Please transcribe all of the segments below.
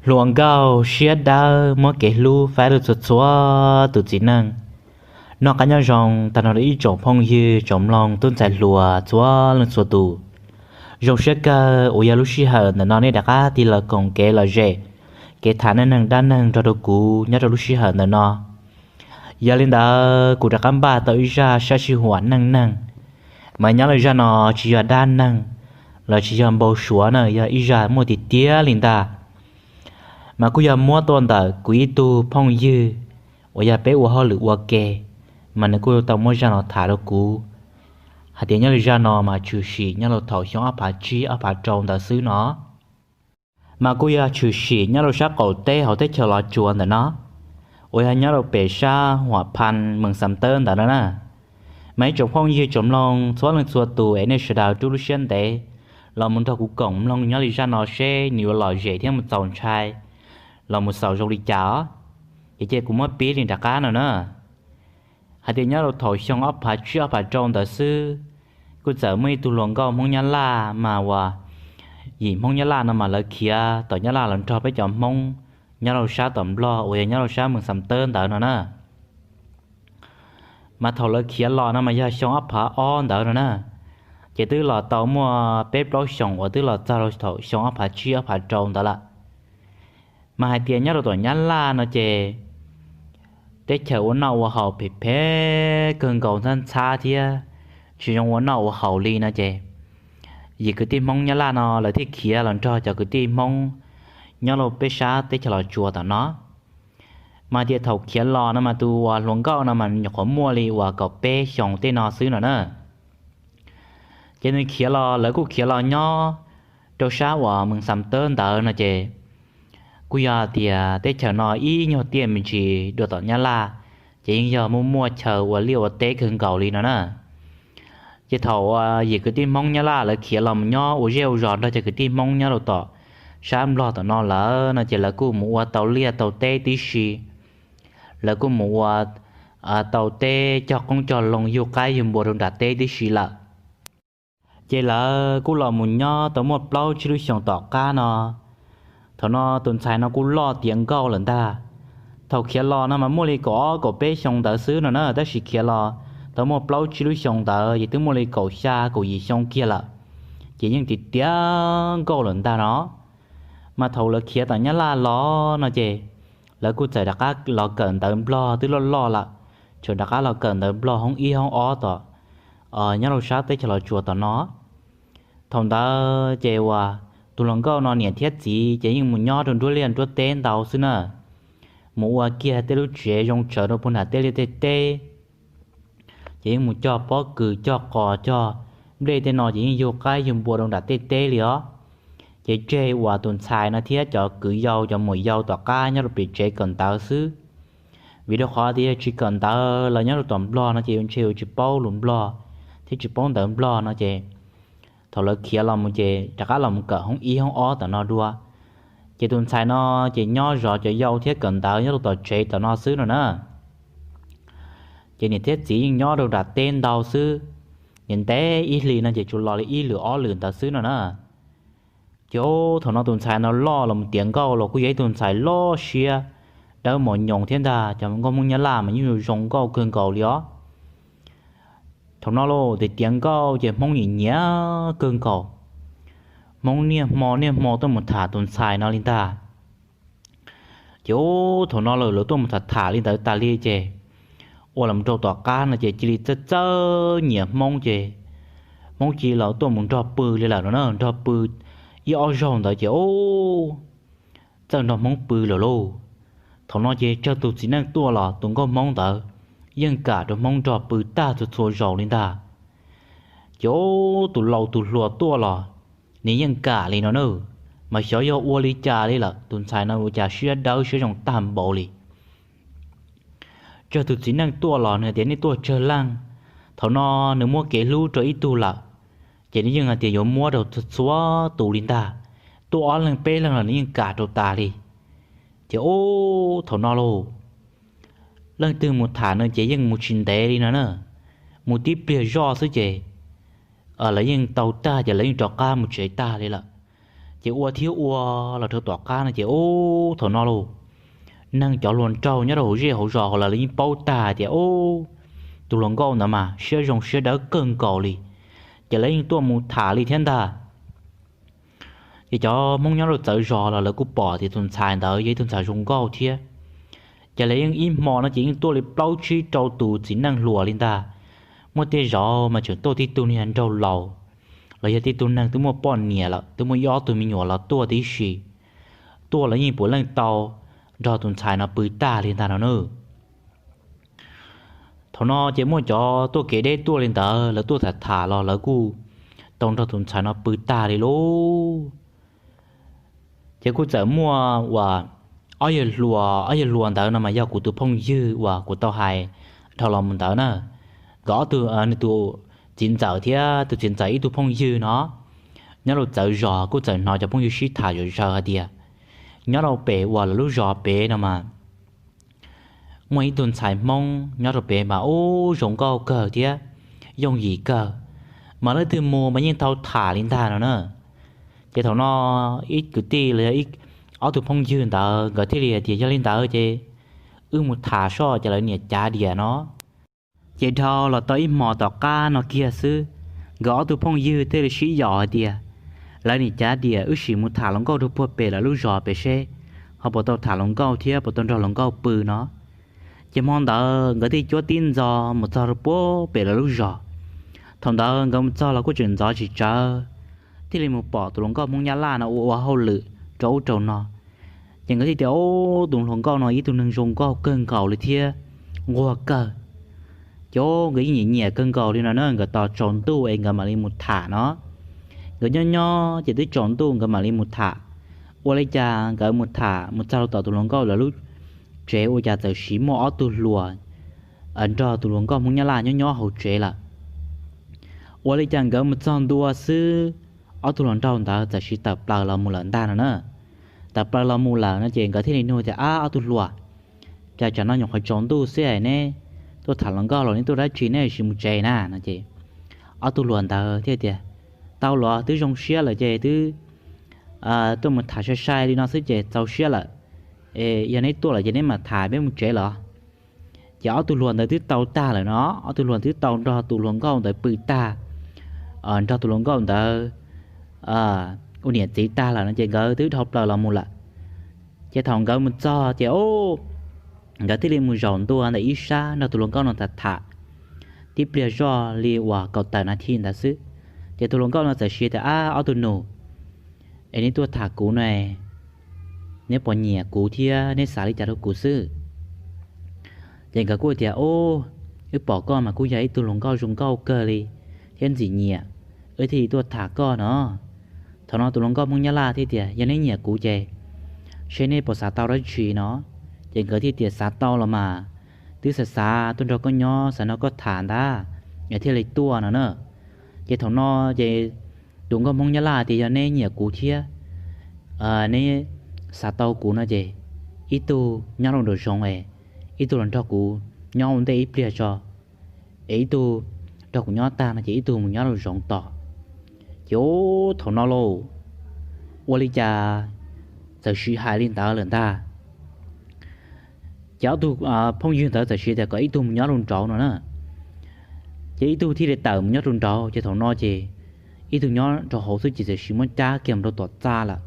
Hluas nkauj siab dawb muab kev hlub faib rau txhua txhua tus txiv neej. Noj qab nyob zoo tag nrho rau ib tsoom phooj ywg tsoom mloog tub ntxhais hluas txhua leej txhua tus. Zoo siab kawg uas yog lub sij hawm ntawm no nej rov qab tig los koom kev lom zem, kev tham neej neeg dab neeg nrog rau kuv nyob rau lub sij hawm ntawm no. Yog li ntawd kuv rov qab npaj tau ib zaj sab sij huam neej neeg, mas nyob li zaj no tsis yog dab neeg los tsis yog npau suav na, yog ib zaj muaj tiag tiag li ntag. Mas kuj yog muab tuaj ntawm kuv ib tug phooj ywg uas yog peb ua hauj lwm ua ke, mas nws kuj tau muab zaj no tham rau kuv hais tias nyob li zaj no mas tshwm sim nyob rau thaum xyoo ob phav tsib ob phav rau ntawd xwb no. Mas kuj yog tshwm sim nyob rau sab qaum teb hauv teb chaws Los Tsuas ntawm no, uas yog nyob rau pem sab Huam Phas Mees Xam Tawb ntawd no na. Mas ib tsoom phooj ywg tsoom mloog txhua leej txhua tus es nej sawv daws rub lub siab ntev los mus nrog kuv koom mloog nyob li zaj no seb nws yuav lom zem thiab mus txaus ntshai los mus xaus zoo li cas os. Ces cia kuv muab pib li nram qab no na. Hais tias nyob rau thaum xyoo ob phav tsib ob phav rau ntawd xwb, kuj txawm muaj ib tug hluas nkauj Hmoob Nyab Laj mas uas yim Hmoob Nyab Laj no mas lawv khiav tom Nyab Laj los nrog peb cov Hmoob nyob rau sab tom Nplog uas yog nyob rau sab Mees Xam Tawb ntawd no na. Mas thaum lawv khiav los no mas yog xyoo ob phav ob ntawd no na, ces twb los tau muaj peb plaub xyoos uas twb los txog rau thaum xyoo ob phav tsib ob phav rau ntawd lawm. Mas hais tias nyob rau tom Nyab Laj no ces teb chaws ua noj ua haus phem phem kawg nkaus ntxhab ntxhab thiab tsis zoo ua noj ua haus li no ces yim kwv tij Hmoob Nyab Laj no lawv thiaj khiav los nrog cov kwv tij Hmoob nyob rau peb sab teb chaws Los Tsuas tom no. Mas hais tias thaum khiav los no mas tus uas hluas nkauj no mas nyuam qhuav muaj li uas kaum peb xyoos tej no xwb no na. Ces nws khiav los lawv kuj khiav los nyob rau sab uas Mees Xam Tawb ntawd no ces kuj yog tias teb chaws no ib nyuag tiaj me ntsis dua tom Nyab Laj, ces yeej yog muaj muaj chaw ua liaj ua teb kawg nkaus li no na. Ces thaum uas yim kwv tij Hmoob Nyab Laj lawv khiav los mus nyob ua zej ua zos nrog cov kwv tij Hmoob nyob rau tom sab Nplog tom no lawm no ces lawv kuj mus ua tau liaj tau teb tib si. Lawv kuj mus ua tau teb cog qoob cog loo yug qaib yug npua rau nram teb tib si lawm. Ces lawv kuj los mus nyob tau muaj plaub tsib lub xyoos tom qab no. Thaum no tus ntxhais no kuj loj tiav nkauj lawm ntag. Thaum khiav los no mas muaj li kaum ob kaum peb xyoo ntawd xwb no na, tab sis khiav los tau muaj plaub tsib lub xyoos ntawd ces twb muaj li kaum xya kaum yim xyoo kiag lawm, ces yeej tiav tiav nkauj lawm ntag no. Mas thaum lawv khiav tom Nyab Laj los no ces lawv kuj txawm rov qab los kawm ntawv Nplog twb loj loj lawm, tseem rov qab los kawm ntawv Nplog hoob ib hoob ob tom nyob rau sab teb chaws Los Tsuas tom no. Thaum ntawd ces uas tus hluas nkauj no niam thiab txiv ces yeej mus nyob rau nruab liaj nruab teb ntau xwb na, mus ua kiag tej lub tsev zoo tsawv rau puag nram tej liaj tej teb. Ces yeej mus cog pob kws cog qos cog nplej tej no ces yeej yug qaib yug npua rau nram tej teb li os. Ces tseg uas tus ntxhais no thiab cov kwv yau cov muam yau tom qab nyob rau pem tsev kawm ntawv xwb. Vim rau qhov tias yog tsis kawm ntawv los nyob rau tom Nplog no ces yuav ntshe yuav tsis paub lus Nplog thiab tsis paub ntawv Nplog no ces thaum lawv khiav los mus ces rov qab los mus kawm hoob ib hoob ob tom no dua. Ces tus ntxhais no ces nyob zov cov yau thiab kawm ntawv nyob rau tom tsev tom no xwb no na. Ces niam thiab txiv yeej nyob rau nram teb ntau xwb, ces ntev ib hlis no ces tsuas los li ib lwm ob lwm ntawd xwb no na. Ces thaum no tus ntxhais no loj los mus tiav nkauj los kuj yog ib tug ntxhais loj siab, dawb mos nyoos thiab ntag, cov nkauj Hmoob Nyab Laj mas yeej zoo nkauj kawg nkaus li os. Thaum no los tiav tiav nkauj ces Hmoob nyiam nyiam kawg nkaus, Hmoob niaj hmo niaj hmo tuaj mus tham tus ntxhais no li ntag. Ces thaum no lawm lawv tuaj mus tham tham li ntawd tas li ces ua los rau tom qab no ces cia li txawj txawj nyiam Hmoob ces Hmoob cia li los tuaj mus nrog pw li lawm no na, nrog pw ib ob zaug ntawd ces txawj nrog Hmoob pw lawm lauj. Thaum no ces tsawg tus txiv neej tuaj los tus nkauj Hmoob ntawd yeej kam rau Hmoob nrog pw tag txhua txhua zaus li ntag. Ces tus laus tus hluas tuaj los nws yeej kam li no na, mas xyov yog ua li cas li lawm, tus ntxhais no ua cas siab dawb siab zoo tag npaum li. Tsawg tus txiv neej tuaj los nws tias nej tuaj tsawg leej, thaum no nws muaj kev hlub rau ib tug lawm, ces nws yeej hais tias yuav muab rau txhua tus li ntag. Tuaj ob leeg peb leeg los nws yeej kam rau tas li. Ces thaum no lauj, leej twg mus tham nws ces yeej mus tsis ntev li no na, mus tib pliag zoj xwb ces lawv yeej tau tag ces lawv yeej rov qab mus tsev tag li lawm. Ces ua thiab ua los rau tom qab no ces ub thaum no lauj, neeg cov hluas nraug nyob rau hauv zej hauv zos hauv lawv yeej paub tag tias ub, tus hluas nkauj ntawd mas siab zoo siab dawb kawg nkaus li, ces lawv yeej tuaj mus tham li thiab ntag. Ces cov Hmoob nyob rau txawv zos los lawv kuj pom tias tus ntxhais ntawd yog ib tug ntxhais zoo nkauj thiab, ces lawv yeej ib hmo no ces yeej tuaj li plaub tsib rau tus txiv neej hluas li ntag. Muaj tej zaum mas tseem tuaj tib tug niag nraug laus, los yog tib tug neeg twb muaj poj niam lawm, twb muaj ib ob tug me nyuam los tuaj tib si, tuaj los yeej puav leej tau nrog tus ntxhais no pw tag li ntag no na. Thaum no ces muaj cov tuaj kev deb tuaj li ntawd, lawv tuaj tham tham los lawv kuj tau nrog tus ntxhais no pw tag li lauj. Ces kuj txawm muaj uas ob yawg hluas, ob yawg hluas ntawd no mas yog kuv tus phooj ywg uas kuv tau hais dhau los mus ntawd na. Nkawd ob tug, nws tus txiv ntxawm thiab tus txiv ntxawm ib tug phooj ywg no nyob rau txawv zos kuj txawm hnov cov phooj ywg sib tham zom zaws hais tias nyob rau pem uas lawv lub zos pem no mas muaj ib tug ntxhais Hmoob nyob rau pem mas ub zoo nkauj kawg thiab yooj yim kawg, mas leej twg mus mas yeej tau tham li ntag no na. Ces thaum no ib kwv tij los yog ob tug phooj ywg ntawd nkawd thiaj li hais tias yog li ntawd ces wb mus tham soj ces lawv niam cav diam no. Ces dhau los tau ib hmos tom qab no kiag xwb, nkawd ob tug phooj ywg thiaj li sib yaum hais tias lawv niam cav diam wb sim mus tham hluas nkauj rau puag pem lawv lub zos pem seb ho puas tau tham hluas nkauj thiab puas tau nrog hluas nkauj pw no. Ces hmo ntawd nkawd thiaj cuab tib ntxo mus txog rau puag pem lawv lub zos. Thaum ntawd nkawd mus txog los kuj tseem ntxov tsis tsawg, thiaj li mus pom tus hluas nkauj Hmoob Nyab Laj no ua ua hauj lwm rau ub rau no. Ces nkawd thiaj tias ub, tus hluas nkauj no ib tug neeg zoo nkauj kawg nkaus li thiab nquag kawg. Ces nkawd yeej nyiam nyiam kawg nkaus li no na, nkawd tos tsaus ntuj es nkawd mam li mus tham no. Nkawd nyob nyob ces twb tsaus ntuj nkawd mam li mus tham. Ua li cas nkawd mus tham mus txog rau tom tus hluas nkauj lawv lub tsev ua cas txawm sis muaj ob tug hluas nrog tus hluas nkauj Hmoob Nyab Laj nyob nyob hauv tsev lawm. Ua li cas nkawd mus txog ntua xwb, ob tug hluas nraug ntawd txawm sis tawm plaws los mus lawm ntag no na. Tawm plaws los mus lawm no ces nkawd thiaj li nug tias ab ob tug hluas, cas tsam no nyuam qhuav tsaus ntuj xwb es neb tuaj tham hluas nkauj los neb tuaj dab tsi neb sis mus tsev na no ces ob tug hluas ntawd thiaj tias tau los twb zoo siab lawm ces twb tuaj mus tham sai sai li no xwb ces txaus siab lawm. Yog neb tuaj lawm ces neb mam tham peb mus tsev los. Ces ob tug hluas ntawd twb tau tag lawm no, ob tug hluas twb tau nrog tus hluas nkauj ntawd pw tag, nrog tus hluas nkauj ntawd ua niam txiv tag lawm no ces nkawd twb dhau plaws los mus lawm. Ces thaum nkawd mus txog ces nkawd thiaj li mus zaum ntua ntawm ib sab nrog tus hluas nkauj no tham tham tib pliag zoj li uas kaum tawm nas thi ntawd xwb. Ces tus hluas nkauj no txawm siv tias ab ob tug nus, es neb tuaj tham kuv no, neb puas nyiam kuv thiab neb xav li cas rau kuv xwb? Ces nkawd kuj tias ub, wb pom koj mas kuj yog ib tug hluas nkauj zoo nkauj kawg li thiab ntxim nyiam, wb thiaj li tuaj tham koj no. Thaum no tus hluas nkauj Hmoob Nyab Laj thiaj tias yog neb nyiam kuv ces seb neb puas xav tau dab tsi no. Ces nkawd thiaj tias xav tau los mas, twb xav xav tuaj nrog koj nyob xav nrog koj tham ntag es thiaj li tuaj no na. Ces thaum no ces tus nkauj Hmoob Nyab Laj tias yog neb nyiam kuv thiab neb xav tau kuv no ces ib tug nyob rau nraum zoov es ib tug los nrog kuv nyob ua ntej ib pliag tso, es ib tug nrog kuv nyob tag no ces ib tug mus nyob rau zoov tos. Ces ub thaum no lauj, ua li cas txawm sis hais li ntawd lawm ntag. Ces ob tug phooj ywg ntawd txawm sis tias kom ib tug mus nyob rau nraud no na. Ces ib tug thiaj li tawm mus nyob rau nraud ces thaum no ces ib tug nyob rau hauv xwb ces txawm sis muab cab kiag mus rau tom txaj lawm.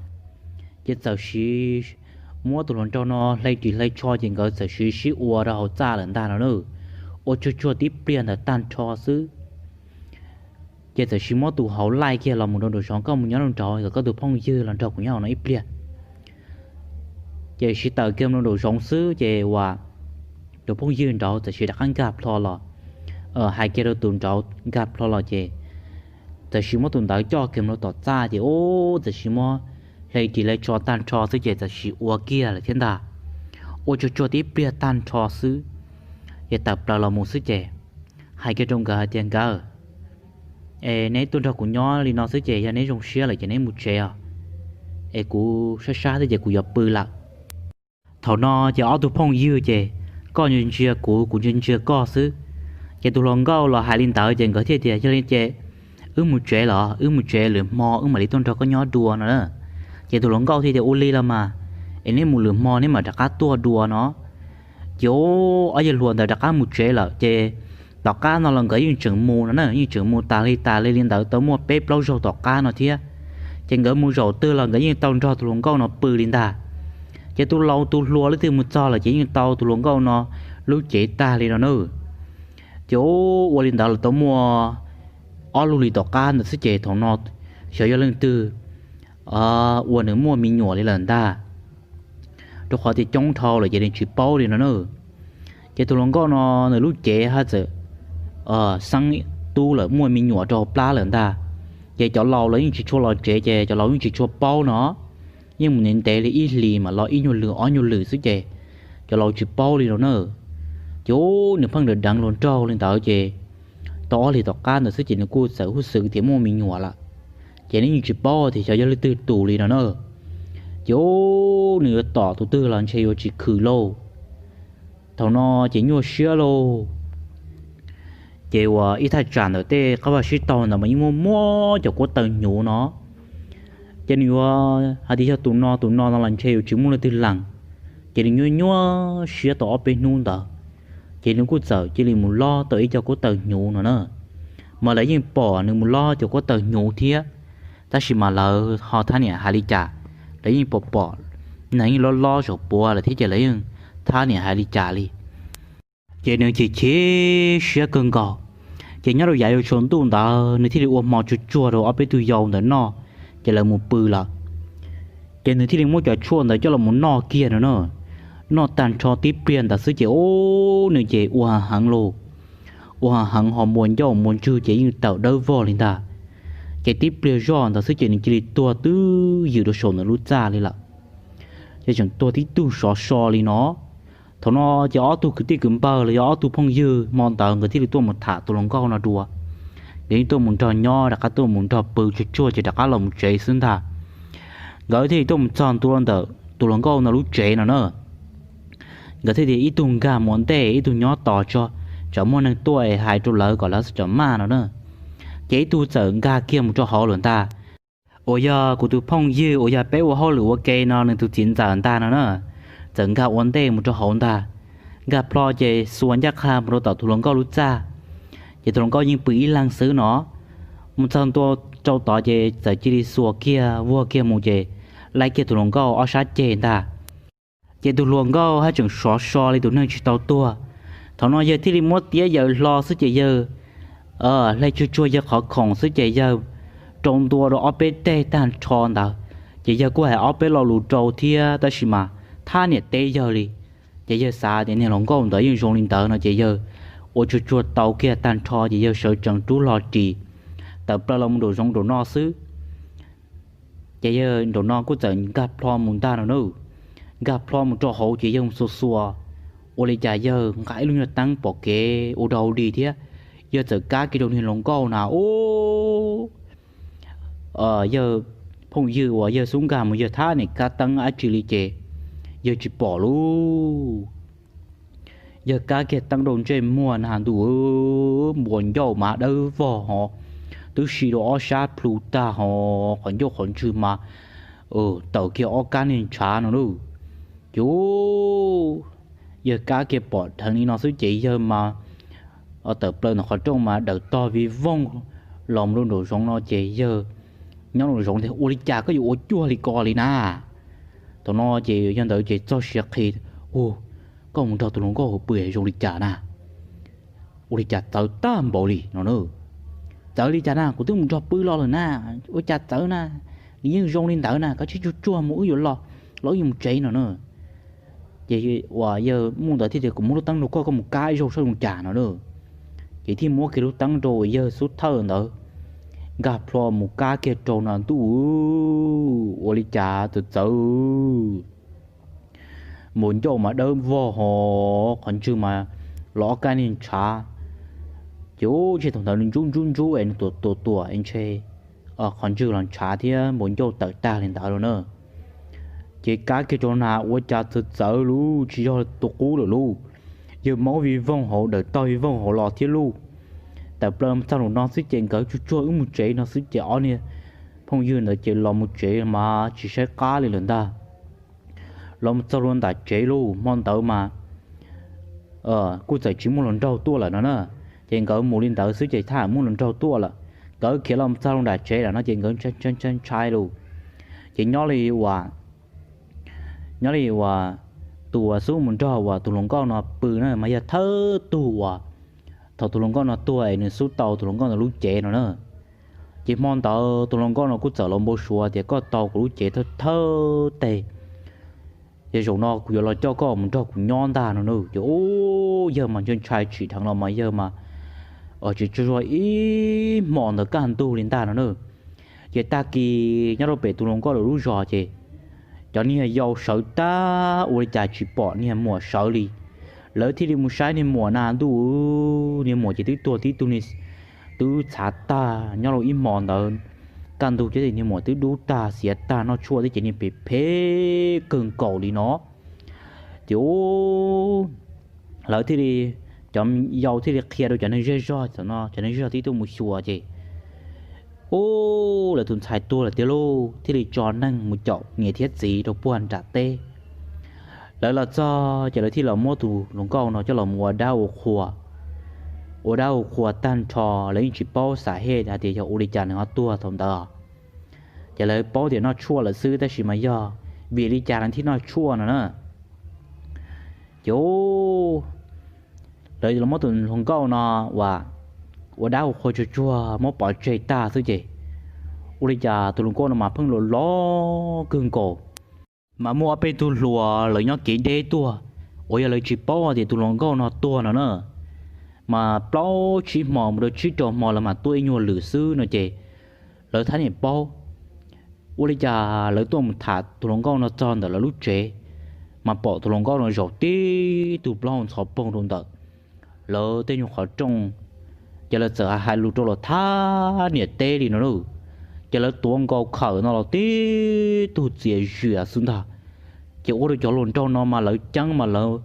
Ces txawm sis muab tus hluas nraug no hle ris hle tsho ces nkawd txawm sis sib ua rau hauv txaj lawm ntag no na. Ua tsuag tsuag tib pliag ntawd tag nrho xwb ces txawm sis muab tus hauv laij kiag los mus rau nraum zoov, koj mus nyob rau nraud kom koj tus phooj ywg los nrog kuv nyob hauv no ib pliag. Ces sis tawm kiag mus rau nraum zoov xwb ces uas tus phooj ywg nraud txawm sis rov qab nkag plho los, hais kiag rau tus nraud nkag plho los ces txawm sis muab tus ntawd coj kiag mus rau tom txaj ces ub txawm sis muab hle ris hle tsho tag nrho xwb ces txawm sis ua kiag lawm thiab ntag. Ua tsuag tsuag tib pliag tag nrho xwb ces tawm plaws los mus xwb ces hais kiag rau nkawd hais tias nkawd, es neb tuaj nrog kuv nyob li no xwb ces yog neb zoo siab lawm ces neb mus tsev os, es kuv sab sab xwb ces kuv yuav pw lawm. Thaum no ces ob tug phooj ywg ces koj ntsia ntsia kuv, kuv ntsia ntsia koj xwb. Ces tus hluas nkauj los hais li ntawd ces nkawd thiaj tias yog li ces wb mus tsev los, wb mus tsev lwm hmo wb mam li tuaj nrog koj nyob dua no na. Ces tus hluas nkauj thiaj tias, Ua li los mas, es neb mus lwm hmo neb mam rov qab tuaj dua no. Ces ob yawg hluas ntawd rov qab mus tsev lawm ces tom qab no los nkawd yeej tseem mus no na, yeej tseem mus tas li tas li li ntawd tau muaj peb plaub zaug tom qab no thiab. Ces nkawd mus zaum twg los nkawd yeej tau nrog tus hluas nkauj no pw li ntag. Ces tus laus tus hluas leej twg mus txog lawm ces yeej tau tus hluas nkauj no lub cev tag li no na. Ces ua li ntawd los tau muaj ob lub hlis tom qab ntawd xwb ces thaum no xyov yog leej twg uas nws muaj me nyuam li lawm ntag, rau qhov tias coob dhau lawm ces nws tsis paub li no na. Ces tus hluas nkauj no nws lub cev haj txawm xeeb tub lawm muaj me nyuam rau hauv plab lawm ntag. Ces cov laus los yeej tsis tshua los tsev ces cov laus yeej tsis tshua paub no, yeej mus ntev ntev li ib hlis mam los ib nyuag lwm ob nyuag lwm xwb ces cov laus tsis paub li no na. Ces nws pheej deev deev hluas nraug li ntawd ces tau ob hlis tom qab ntawd xwb ces nws kuj txawm huj xwm tias muaj me nyuam lawm. Ces nws yeej tsis paub tias xyov yog leej twg tus li no na. Ces nws yuav tom tus twg los ntshe yuav tsis khwm lauj. Thaum no ces nyuaj siab lauj. Ces uas ib thaj tsam ntawm tej qab vaj sib taug ntawd mas yeej muaj muab cov kuab taw hnyuv no. Ces nws yuav hais tias yog tus no tus no no los ntshe yuav tsis muaj leej twg lees. Ces nws nyuaj nyuaj siab tau ob peb hnub ntawd, ces nws kuj txawm cia li mus lob tau ib co kuab taw hnyuv no na. Mas lawv yeej pom nws mus lob cov kuab taw hnyuv thiab, tab sis mas lawv ho thab niam hais li cas, lawv yeej pom pom neeg yeej lob lob saum puav lawm thiab ces lawv yeej thab niam hais li cas li. Ces nws chim chim siab kawg nkaus. Ces nyob rau yav yuav tsaus ntuj ntawd nws thiaj li ua hmo tsuag tsuag rau ob peb tug yau ntawd noj, ces lawv mus pw lawm. Ces nws thiaj li muab cov tshuaj ntawd coj los mus noj kiag no na. Noj tag nrho tib pliag ntawd xwb ces ub nws ces ua heev heev lauj. Ua heev heev ho npua ncauj npua ntswg ces yeej tawm dawb vog li ntag. Ces tib pliag zoj ntawd xwb ces nws cia li tuag twb ywm rau saum nws lub txaj li lawm. Ces tseem tuag tib tug sov so li no. Thaum no ces ob tug kwv tij kwv npawg los yog ob tug phooj ywg hmo ntawd nkawd thiaj li tuaj mus tham tus hluas nkauj no dua. Nkawd yeej tuaj mus nrog nyob rov qab tuaj mus nrog pw tsuag tsuag ces rov qab los mus tsev xwb ntag. Nkawd thiaj li tuaj mus txog ntua ntawm tus hluas nkauj no lub tsev no na. Nkawd thiaj tias ib tug nkag mus ua ntej ib tug nyob tos tso, tsam muaj neeg tuaj es hais rau lawv kom lawv txhob maj no na. Ces ib tug txawm nkag kiag mus rau hauv lawm ntag. Uas yog kuv tus phooj ywg uas yog peb ua hauj lwm ua ke no nws tus txiv ntxawm ntag no na, txawm nkag ua ntej mus rau hauv ntag. Nkag plho ces xuas ncaj qha mus rau tom tus hluas nkauj lub txaj. Ces tus hluas nkauj yeej pw ib leeg xwb no. Mus txog ntua rau tod ces txawm cia li xuas kiag vuag kiag mus ces laib kiag tus hluas nkauj ob sab ceg ntag. Ces tus hluas nkauj haj tseem sov so li tus neeg tsis tau tuag. Thaum no yawg thiaj li muab tiab yaws hlo xwb ces yawg hle tsuag tsuag yawg qhov khoom xwb ces yawg rau ntua rau ob peb teg tag nrho ntawd. Ces yawg kuj hais ob peb lo lus rau thiab tab sis mas thab niam teb yawg li. Ces yawg xav tias niag hluas nkauj ntawd yeej zoo li ntawd no ces yawg ua tsuag tsuag tau kiag tag nrho ces yawg sawv tsees rub hlo ris tawm plaws los mus nraum zoov nraum no xwb. Ces yawg nraum no kuj txawm nkag plho mus ntag no na. Nkag plho mus rau hauv ces yawg mus xuas xuas, ua li cas yawg nqa ib lub nyuag teeb pom kev ua dog ua dig thiab. Yawg txawm kab kiag rau niag hluas nkauj na ub, yawg phooj ywg uas yawg xub nkag mus yawg thab niam kab teeb dab tsi li ces yawg tsis pom lauj. Yawg kab kiag teeb rau ntsej muag na ntuj, npua ncauj mas dawb vog ho, twb si rau ob sab plhu tag ho, qhov ncauj qhov ntswg mas tawm kiag ob kab niag ntshav no lauj. Ces yawg kab kiag pom dheev li no xwb ces yawg mas tawm plaws ntawm qhov rooj mas dawm tog vij voog los mus rau nraum zoov no ces yawg nyob nraum zoov tias, Ua li cas koj yuav ua cuag li ko li na? Thaum no ces yog ntawd ces txog siav qhi, Hu, koj mus nrog tus hluas nkauj hauv pw zoo li cas na? Ua li cas txawv tag npaum li no na? Txawv li cas na? Kuv twb mus nrog pw los lawm na. Ua cas txawv na? Nws yeej zoo li ntawd na, koj tsis tsuag tsuag mus wb yuav los, los wb yuav mus tsev no na. Ces uas yawg muaj ntawd thiaj tias, Kuv muab lub teeb rau koj, koj mus kab ib zaug saib zoo cas no na. Ces thiaj muab kiag lub teeb rau uas yawg xub thawj ntawd nkag plho mus kab kiag rau no ntuj, ua li cas txawv txawv, npua ncauj mas dawb vog ho, qhov ntswg mas los ob kab niag ntshav. Ces ub ntshe thaum ntawd nws ntsub ntsub ntsub es nws tuam tuam tuam es ntshe qhov ntswg los ntshav thiab npua ncauj tawm tag li ntawd lawm na. Ces kab kiag rau na ua cas txawv txawv lauj, tsis yog tus qub lawm lauj, yawg maub vij voog hauv dawm tog vij voog hauv los thiab lauj. Tawm plaws txog nraum no xwb ces nkawd tsuag tsuag wb mus tsev no xwb ces ob niag phooj ywg ntawd ces los mus tsev mas tsis saib qab li lawm ntag. Los mus txog lub nram tsev lauj, hmo ntawd mas kuj txawm tsis muaj hluas nraug tuaj lawm no na. Ces nkawd mus li ntawd xwb ces tsis muaj hluas nraug tuaj lawm. Nkawd khiav los txog lub nram tsev lawm no ces nkawd ntshai ntshai ntshai lauj. Ces nyob li uas, nyob li uas tus uas xub mus nrog uas tus hluas nkauj no pw na mas yog thawj tug uas thaum tus hluas nkauj no tuag es nws xub tau tus hluas nkauj ntawd lub cev no na. Ces hmo ntawd tus hluas nkauj no kuj txawm los npau suav tias koj tau kuv lub cev thawj thawj teg, ces zaum no kuv yuav los coj koj mus nrog kuv nyob ntag no na. Ces ub, yawg mas ntshai ntshai tsim dheev los mas yawg mas tsis tsaug zog ib hmo ntawd kaj ntug li ntag no na. Ces tag kis nyob rau pem tus hluas nkauj lawv lub zos ces cov niag yau sawv tag ua li cas tsis pom niag muam sawv li. Lawv thiaj li mus saib niag muam na, ntuj, niag muam ces twb tuag tib tug, twb txhav tag nyob rau ib hmo ntawd kaj ntug ces niag muam twb dub tag xiav tag noj tshuaj thiab ces niag phem phem kawg nkaus li no. Ces ub, lawv thiaj li, cov yau thiaj li qhia rau cov neeg zej zog txawm no, cov neeg zej zog thiaj tuaj mus xyuas ces ub, lawv tus ntxhais tuag lawm tiag lauj, thiaj li tso neeg mus caum niam thiab txiv rau puag nram teb. Lawv los txog ces lawv thiaj los muab tus hluas nkauj no coj los ua dab ua qhua. Ua dab ua qhua tag nrho lawv yeej tsis paub xam hej hais tias yog ua li cas nws ho tuag thaum ntawd. Ces lawv paub tias noj tshuaj lawm xwb tab sis mas yog vim li cas nws thiaj noj tshuaj no na. Ces lawv los muab tus hluas nkauj no uas ua dab ua qhua tsuag tsuag muab pov tseg tag xwb ces ua li cas tus hluas nkauj no mas pheej los los kawg nkaus. Mas muaj ob peb tug hluas lawv nyob kev deb tuaj uas yog lawv tsis paub tias tus hluas nkauj no tuag no na, mas plaub tsib hmo mus rau tsib rau hmo lawv mam tuaj ib nyuag lwm xwb no ces lawv thiaj li paub. Ua li cas lawv tuaj mus tham tus hluas nkauj no txog ntawm lawv lub tsev, mas pom tus hluas nkauj no zaum tib tug plaub hau ntxhov poog rau ntawm lawv tej nyuag qhov rooj. Ces lawv txawm hais lus rau los thab niam teb li no lauj. Ces lawv tuav nkaus khawm no los tib tug txias zias xwb ntag. Ces ua rau cov hluas nraug no mas lawv ceeb mas lawv,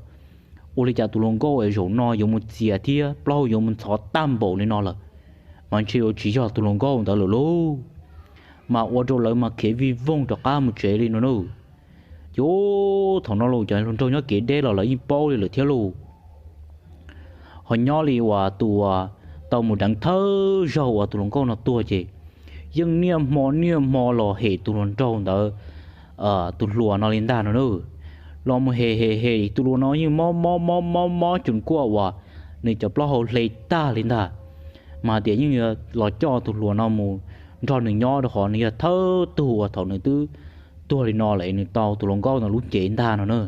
ua li cas tus hluas nkauj es zaum no yuav mus txias thiab plaub hau yuav mus ntxhov tag npaum li no lawm, mas ntshe yuav tsis yog tus hluas nkauj ntawd lawm lauj. Mas ua rau lawv mas khiav vij voog rov qab mus tsev li no na. Ces thaum no los cov hluas nraug nyob kev deb los lawv yeej paub li lawm thiab lauj. Ho nyob li uas tus uas tau mus deev thawj zaug uas tus hluas nkauj no tuag ces yeej niaj hmo niaj hmo los hem tus hluas nraug ntawd, tus hluas no li ntag no na. Los mus hem hem hem tus hluas no yeej mob mob mob mob mob cus kuaj uas nws cov plaub hau hle tag li ntag. Mas hais tias yeej los coj tus hluas no mus nrog nws nyob rau qhov nws yog thawj tug uas thaum nws twb tuag li no lawm nws tau tus hluas nkauj no lub cev ntag no na.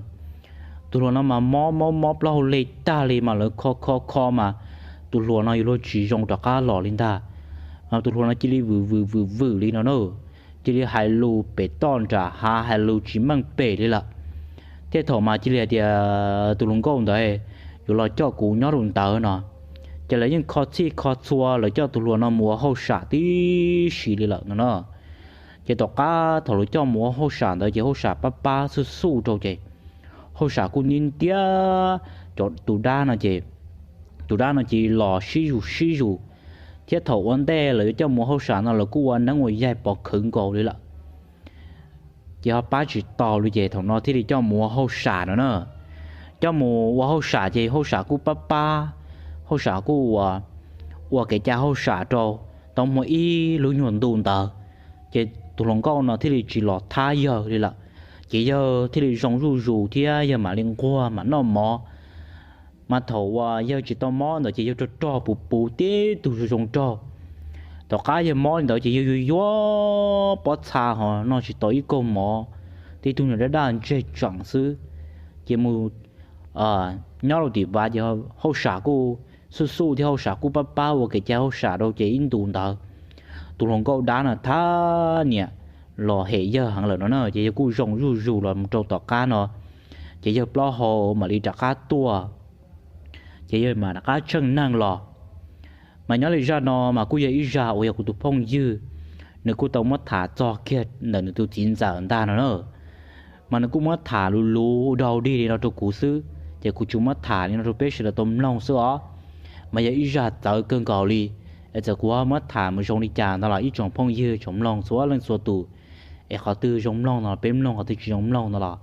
Tus hluas no mas mob mob mob plaub hau hle tag li mas lawv kho kho kho mas tus hluas no yuav luag tsis zoo rov qab los li ntag. Tus hluas no cia li vwm vwm vwm vwm li no na, cia li hais lus pem toj nram hav hais lus tsis meej pem li lawm. Thiab thaum mas cia li hais tias tus hluas nkauj ntawd yuav los coj kuv nyob rau ntawd no, ces lawv yeej kho txhij kho txhua lawv coj tus hluas no mus ua hauj sam tib si li lawm no na. Ces tom qab thaum lawv coj mus ua hauj sam ntawd ces hauj sam pab pab xuj xuj rau ces hauj sam kuj ntiab ntiab cov tus dab no ces tus dab no cia li los sib zus sib zus. Thiab thaum ua ntej lawv yuav coj mus ua hauj sam no lawv kuj ua neeb ua yaig pov khawv nkaus li lawm. Ces ho pab tsis tau li ces thaum no thiaj li coj mus ua hauj sam no na. Coj mus ua hauj sam ces hauj sam kuj pab pab, hauj sam kuj ua, ua kev cai hauj sam rau tau muaj ib lub nyuag ntu ntawd, ces tus hluas nkauj no thiaj li tsis los thab yawg li lawm. Ces yawg thiaj li zoo zuj zus thiab yawg mam li nquag mam noj mov. Mas thaum uas yawg tsis tau mob ntawd ces yawg rog rog puv puv tib tug zoo zoo raug. Tom qab yawg mob li ntawd ces yawg yuag yuag pob txha ho noj tsis tau ib kaug mov, tib tug nyuag dab daj ntseg tseem xwb. Ces mus nyob rau tim vaj ces hauj sam kuj xuj xuj thiab hauj sam kuj pab pab ua kev cai hauj sam rau ces ib ntus ntawd tus hluas nkauj dab no thab niam los hem yawg heev lawm no na ces yawg kuj zoo zuj zus los mus rau tom qab no, ces yawg plaub hau mam li rov qab tuaj, ces yawg mam rov qab tsheej neeg los. Mas nyob li zaj no mas kuj yog ib zaj uas yog kuv tus phooj ywg nws kuj tau muab tham txog kiag ntawm nws tus txiv ntxawm ntag no na. Mas nws kuj muab tham luv luv dau dig li no rau kuv xwb ces kuv tsuas muab tham li no rau peb sawv daws tau mloog xwb os. Mas yog ib zaj txawv kawg nkaus li, Es txawm kuv ho muab tham mus zoo li cas no los ib tsoom phooj ywg tsoom mloog txhua leej txhua tus, es qhov twg zoo mloog no los peb mloog, qhov twg tsis zoo mloog no los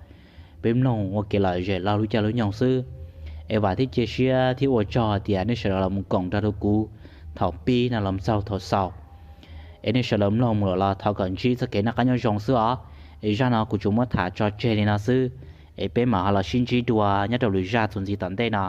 peb mloog ua kev lom zem laug lub caij lub nyoog xwb. Es vam thiab cia siab thiab ua tsaug tias nej sawv daws los mus koom nrog rau kuv thaum pib no los txog thaum xaus. Es nej sawv daws mloog mus lawm los thov kom ntsib txoj kev noj qab nyob zoo xwb os. Es zaj no kuv tsuas muab tham tso tseg li no xwb, es peb mam ho los sib ntsib dua nyob rau lwm zaj txuas ntxiv tom ntej no.